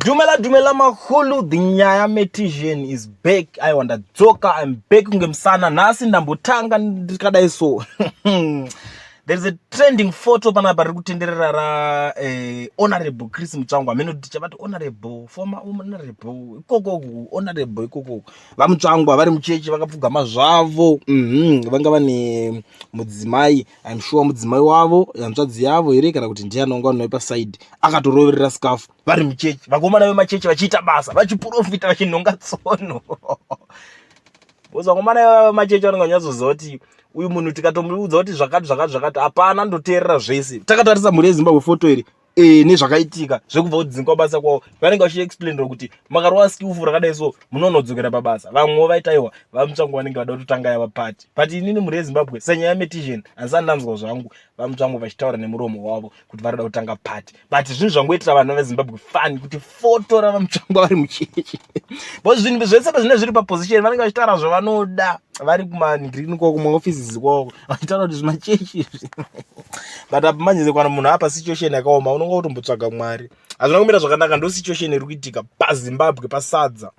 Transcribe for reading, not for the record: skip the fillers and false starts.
Dumela dumela makhulu, the nyaya metician is back. Aiwa ndadzoka, I'm back kunge musana. Nhasi ndambotanga ndikadai so. There is a trending photo panapa riri kutenderera ra Honorable Chris Mutsvangwa. Hameno kuti tichavati honorable, former honorable, ikoko honorable ikoko. VaMutsvangwa vari muchechi vakapfugama zvavo. Vanga vane mudzimai, I'm sure mudzimai wavo, hanzvadzi yavo here kana kuti ndiani wanga vanoipa paside, akatoroverera scarf vari muchechi. Vakomana vemachechi vachiita basa, vachiprofita, vachinhonga tsono. Because vakomana vemachechi vanenge vanyatsoziva kuti uyu munhu tikatomuudza kuti zvakati zvakati zvakati, hapana, ndoteerera zvese. Takatarisa, mhuri yeZimbabwe, foto iri nezvakaitika zvekubva kudzingwa basa kwavo, vanenge vachiexplainira kuti makarova skillful rakadai so munonodzokera pabasa. Vamwewo vaitaiwa VaMutsvangwa vanenge vada kutotanga yava party. But inini, mhuri yeZimbabwe, senyaya metician, handisati ndanzwa zvangu VaMutsvangwa vachitaura nemuromo wavo kuti varida kutanga party. But zvinhu zvangoitira vanhu veZimbabwe fun kuti foto ravaMutsvangwa vari muchechi, because zvinhu zvese pazvinenge zviri paposition, vanenge vachitaura zvavanoda vari kumangirini kwako, kumaoffices kwako, vachitaura kuti zvimachechi izvi. But apa manje kana munhu apa situation yakaoma, unonga kutombotsvaga Mwari, hazvina kumira zvakanaka. Ndo situation iri kuitika paZimbabwe pasadza.